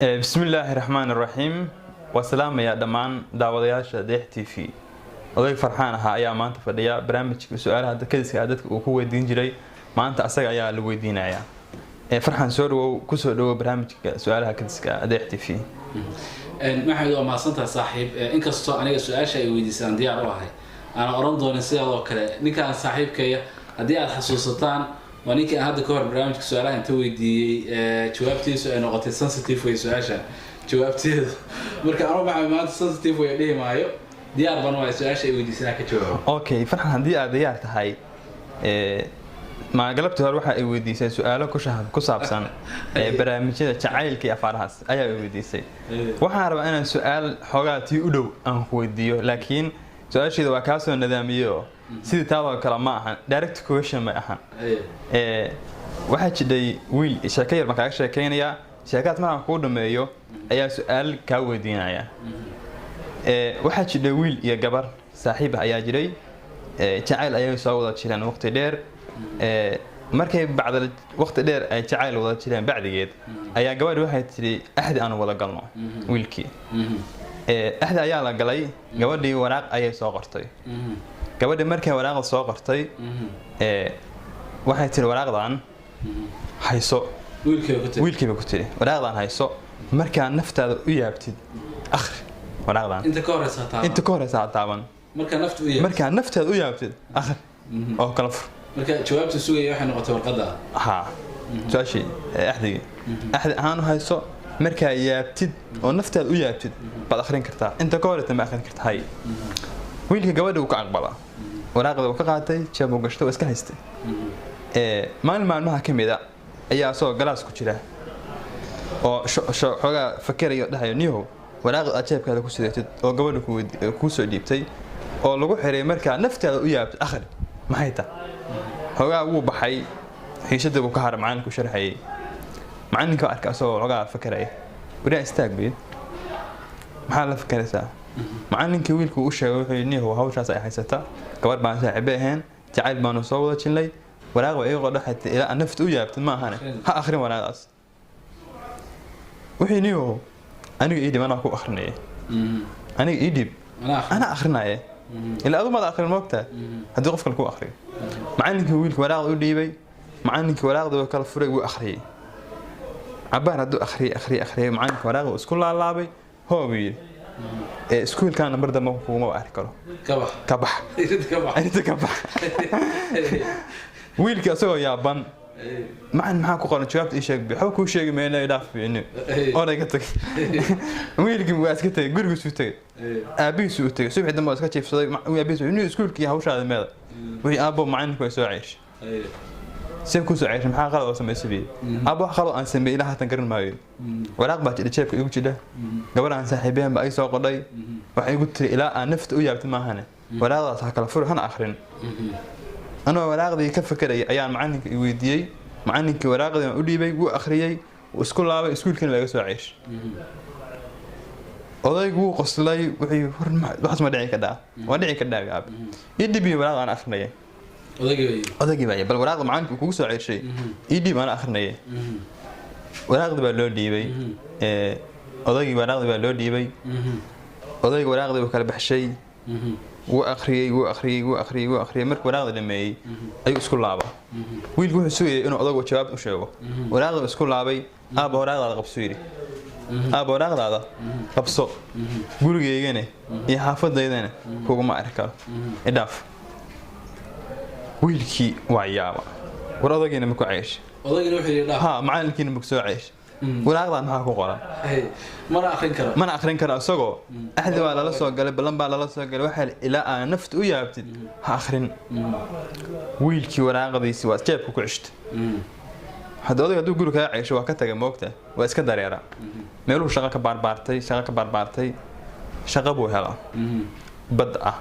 Bismillaahi raxmaan raxiim. Waa salaamayaa dhammaan daawadayaasha Deex TV. Oday Farxaan ahaa ayaa maanta fadhiya. Barnaamijka su-aalaha kadiska ah dadka uu ku weydiin jiray maanta asaga ayaa la weydiinayaa. Farxaan, soo dhawow, kusoo dhawow barnaamijka su-aalaha kadiska ah Deex TV. Maxamed, waa mahadsantaha saaxiib. Inkastoo aniga su-aasha ay weydiisaan diyaar u ahay, aanan oran doonin sidaadoo kale. Ninkaan saaxiibkaya, haddii aad xasuusataan, waa ninkii aan hadda ka hor barnaamijka su-aalaha inta weydiiyey jawaabtiisu ay noqotay sensitive way su-aasha jawaabteedu. Marka anuu maxamed maanta sensitive way dhihi maayo, diyaar baan waay su-aasha ay weydiisaan ka jawaabo. Okay Farxaan, haddii aad diyaar tahay, ma galabtii hore waxa ay weydiisay su-aalo ku saabsan barnaamijyada jacaylka iyo afaarahaas ayaa ay weydiisay. Waxaan rabaa inaan su-aal xoogaa tii u dhow aan ku weydiiyo, laakiin su-aasheeda waa kaa soo nidaamiyo, sidii taadoo kale ma ahan, direct question may ahan. Waxaa jidhay wiil, sheeko yar baan kaaga sheekeynayaa. Sheekadaas markaan kuu dhameeyo ayaa su-aal kaa weydiinaya. Waxaa jidhay wiil iyo gabar saaxiib ah ayaa jiray. Jacayl ayay soo wada jireen waqti dheer. Markay bacda waqti dheer ay jacayl wada jireen bacdigeed ayaa gabadhi waxay tidhi, axdi aanu wada galno. Wiilkii axdi ayaa la galay. Gabadhii waraaq ayay soo qortay. Gabadhii markay waraaqda soo qortay, waxay tihi, "Waraaqdan hayso." Wiilkiiba ku tiri, "Waraaqdan hayso, markaa naftaada u yaabtid akhri waraaqdan." Inta ka horeysa ha taaban. Markaa naftaada u yaabtid akhri oo kala fur. Marka jawaabta sugaya waxay noqotay warqadda. Ha, su-aashii axdigii axdi ahaan u hayso, markaa yaabtid oo naftaada u yaabtid baad akhrin kartaa, inta ka horeysa ma akhrin karta. Hay, wiilka gabadha uu ka aqbala, waraaqda uu ka qaatay, jeeb uu gashtay, waa iska haystay. Maalin maalmaha ka mid a ayaa asagoo galaas ku jira oo xoogaa fakerayo dhahayo, "Niyow, waraaqda aad jeebkaada ku sidatid oo gabadha kuu soo dhiibtay oo lagu xiray markaa naftaada u yaabtid akhri, maxay tahay?" Xoogaa wuu baxay, xiisadii buu ka haray. Macalinku sharxayay, macalinka arka asagoo xoogaa fakeraya. "Waraa, istaag," buu yidhi, "maxaa la fakeraysaa?" Macalinkii wiilku u sheegay, wuxuu yidhi, "Niyow, hawshaas ay haysata, gabar baan saaxiibe ahayn, jacayl baanu soo wada jinnay, waraaq baa iga qodho, xataa ilaa aad nafta u yaabtid ma ahane ha akhrin waraaqdaas." Wuxuu, "Niyow, aniga ii dhib, anaa ku akhrinaya. Aniga ii dhib, anaa akhrinaya, ilaa adu maad akhrin moogtaa haddii qof kale ku akhriyo." Macalinkii wiilka waraaqda u dhiibay. Macalinkii waraaqda wuu kala furay, wuu akhriyey. Cabaar hadduu akhriyey, akhriyey, akhriyey, macalinka waraaqda uu isku laalaabay. "Hoo," buu yidhi, "ee iskuulkaana mar dambe kuguma arki karo. Ka bax, inta ka bax." Wiilkii asagoo yaaban, "Macalin, maxaa ku qoran? Jawaabta ii sheeg." "Waxba kuu sheegi mayno, dhaaf bini, oray ka tagay." Wiilkii waa iska tagay, gurigiisuu tagay, aabihiisu u tagay. Subaxii dambe waa iska jiifsaday. Aabihiis, "Inuu iskuulkii hawshaada meeda?" Wixii, "Aabbo, macalinku way soo ceeshay." "See ku soo ceeshay? Maxaa qalad oo samaysay?" Biyo, "Aabbo, wax qalad aan sameeyey ilaa haatan garan maayo. Waraaq baa jidha jeebka igu jidha, gabar aan saaxiibeen baa ii soo qodhay, waxay igu tiri ilaa aan nafta u yaabtid maahane waraaqdaas ha kala furi, hana akhrin. Anoo waraaqdii ka fakerayay ayaan macalinka i weydiiyey. Macalinkii waraaqdii aan u dhiibay, wuu akhriyey, wuu isku laabay, iskuulkiina waa iga soo ceeshay." Odaygu wuu qoslay, wuxuu, "War waxaas ma dhici kadhaa? Waa dhici kadhaa aabe. Ii dhiib iyo waraaqda aan akhrinayay." Odaygii baa, "Bal waraaqda macalinka uu kugu soo ceeshay ii dhiib, aan akhrinayay." Waraaqdii baa loo dhiibay. Odaygii waraaqdii baa loo dhiibay. Odayga waraaqdii buu kala baxshay, wuu akhriyey, wuu akhriyey, wuu akhriyey, wuu akhriyey. Markuu waraaqda dhameeyey ayuu isku laaba. Wiilku wuxuu sugayay inuu odagu jawaab u sheego. Waraaqda isku laabay. "Aabba, waraaqdaada qabso," yidhi. "Aabba, waraaqdaada qabso, gurigaygana iyo xaafadaydana kuguma arki karo, idhaaf." Wiilkii waa yaaba, war odaygiina maku ceeshay? Ha, macalinkiina maku soo ceeshay? Waraaqdan maxaa ku qoran? Mana akhrin karo. Mana akhrin karo isagoo axdi baa lala soo galay, ballan baa lala soo galay, waxaa ilaa aa nafta u yaabtid ha akhrin. Wiilkii waraaqdiisi waa jeebka ku ceshtay. Hadda odayga hadduu guri kaga ceesho waa ka tagay moogta, waa iska dareera. Meeluhu shaqo ka baarbaartay, shaqo ka baarbaartay, shaqo buu helaa bad ah,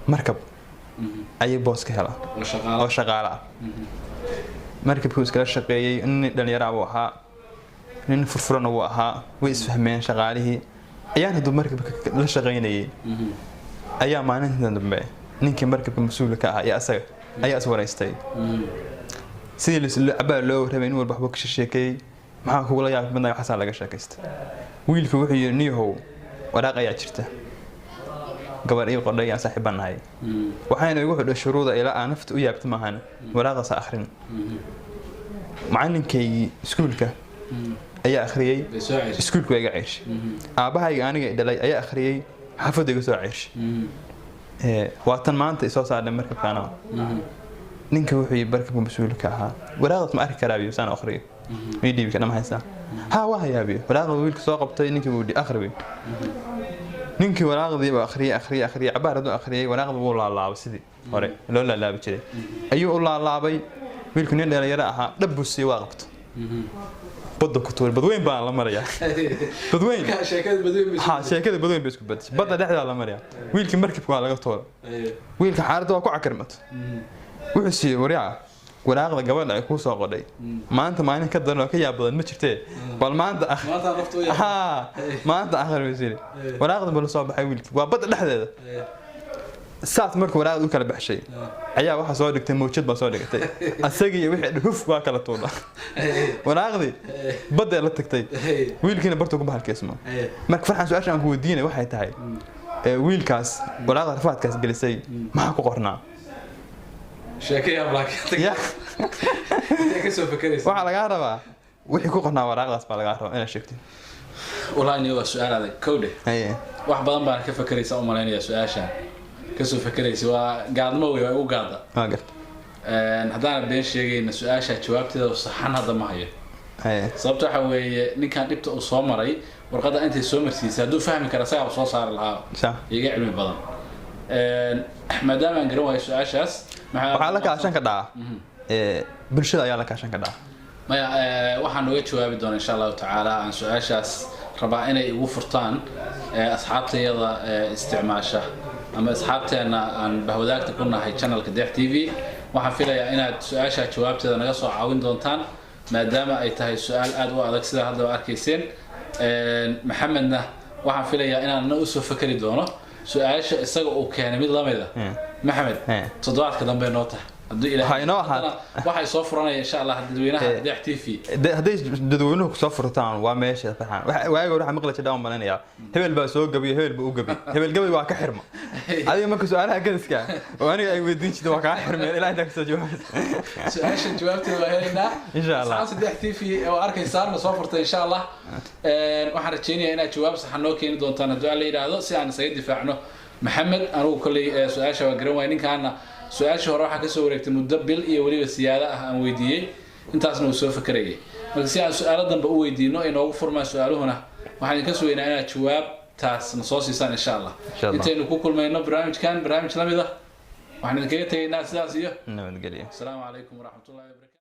markab ayay boos ka helaa oo shaqaale ah. Markabkii iskala shaqeeyey. Nin dhallinyaraa buu ahaa, nin furfurana wuu ahaa. Way isfahmeen shaqaalihii. Ayaan hadduu markabka la shaqaynayay ayaa maalinta dambe ninkii markabka mas-uulka ka ahaa iyo asaga ayaa is waraystay. Sidii cabaar loo warramay, nin walba waxbuu ka sheekeeyey. Maxaa kugula yaab badnaa? Waxaasaa laga sheekaysta. Wiilku wuxuu yidhi, niyahow, waraaq ayaa jirta, gabar ii qodhay aan saaxiiban nahay, waxayna igu xidhay shuruuda ilaa aan nafta u yaabta maahan waraaqdaas ha akhrin. Macalinkaygii iskuulka ayaa akhriyey, Bay soo ceeshay. Iskuulku waa iga ceershay. Aabahayga aniga i dhalay ayaa akhriyey, xaafadda iga soo ceershay. Waa tan maanta isoo saarnay markabkaana. Ninka wuxuu yidhi markabka mas-uulka ahaa, waraaqdaas ma arki karaa biyo saan akhriyo? Ii dhiibi kana ma haystaa? Ha, waa hayaa biyo. Waraaqda wiilka soo qabtay, ninkii buu yidhi akhri biyo. Ninkii waraaqdii buu akhriyey, akhriyey, akhriyey. Cabaar hadduu akhriyey, waraaqda wuu laalaabay, sidii hore loo laalaabi jiray ayuu u laalaabay. Wiilku nin dhalinyaro ahaa, dhab buu siiyey, waa qabto, badda ku tuuray. Badweyn baan la marayaa, badweyn. Sheekada badweyn bay Ha, sheekada badweyn bay isku badashay, badda dhexdaa la marayaa. Wiilkii markabka waa laga tuuray. Wiilka xaaladda waa ku cakirmato. Wuxuu siiyey, waryaca, waraaqda gabadha ay kuu soo qodhay maanta maalin ka daran oo ka yaab badan ma jirtee, bal maanta akhri. Maanta naftu u yaab. Ha, maanta akhri buu yiri. Waraaqda buu la soo baxay wiilkii, waa badda dhexdeeda. Saas markuu waraaqda u kala baxshay ayaa waxaa soo dhigtay mawjad baa soo dhigatay, asagii iyo wixii huf waa kala tuudha. Waraaqdii badda la tagtay, wiilkiina bartuu ku bahalkeysmo. Marka Farxan, su-aasha aan ku weydiinay waxay tahay, wiilkaas waraaqda rafaadkaas gelisay maxaa ku qornaa? Sheeko yaab, laakiin ya intee ka soo fakeraysa? Waxaa lagaa rabaa wixii ku qornaa waraaqdaas baa lagaa rabaa inaad sheegtid. Wallahi ni waa su-aal adag kowdhe. Haye. Wax badan baan ka fakeraysa u malaynayaa, su-aashaan kasoo fakeraysa waa gaadmo wey, waa igu gaada. Waa garta. Haddaana been sheegayna, su-aasha jawaabteeda saxan hadda ma hayo. Haye. Sababta waxa weeye, ninkan dhibta uu soo maray warqadda intay soo marsiisay, hadduu fahmi kara isagaa soo saari lahaa, iga cilmi badan. Maadaama aan garan waayo su-aashaas, waxaa la kaashan ka dhaca bulshada ayaa la kaashan ka dhaca. Maya, waxaan nooga jawaabi doonaa insha Allahu tacaala, aan su-aashaas rabaa inay igu furtaan asxaabtayada isticmaasha ama asxaabteena aan bahwadaagta ku nahay channelka Deex TV. Waxaan filayaa inaad su-aasha jawaabteeda naga soo caawin doontaan, maadaama ay tahay su-aal aada u adag sida haddaba arkayseen. Maxamedna waxaan filayaa inaan na usoo fakeri doono su-aasha isaga uu keenay mid lamid a. Maxamed, toddobaadka dambe noo tahay hadduu Ilaahay. Ha inoo ahaato. Haddana waxay soo furanaya insha Allah dadweynaha Deex TV. Hadday dadweynuhu kusoo furtaan waa meesha, Farxaan. Waagi hore waxaa maqli jiray, waan maleynayaa, hebel baa soo gabiyo, hebel buu u gabi, hebel gabay waa ka xirma. Adiga marka su-aalaha gadiska oo aniga ay weydiin jirta waa kaa xirmeen ilaa intaa kasoo jawaabaysa. Su-aasha jawaabteeda waa helaynaa. Insha Allah. Asxaabta Deex TV oo arkaysaan na soo furtay, insha Allah waxaan rajeynayaa inaad jawaab saxan noo keeni doontaan hadduu Alla yidhaahdo, si aan isaga difaacno Maxamed. Anigu kolley su-aasha waa garan waaya. Ninkaana su-aasha hore waxaa kasoo wareegtay muddo bil iyo weliba siyaado ah aan weydiiyey, intaasna uu soo fakerayay. Marka si aan su-aalo dambe u weydiino ay noogu furmaan su-aaluhuna, waxaan idinka sugaynaa inaad jawaabtaas na soo siisaan insha Allah. Insha Allah. Intaynu ku kulmayno barnaamijkan barnaamij la mid ah, waxaan idinkaga tegaynaa sidaas iyo nabadgelyo. Asalaamu calaykum waraxmatullahi wabarakatu.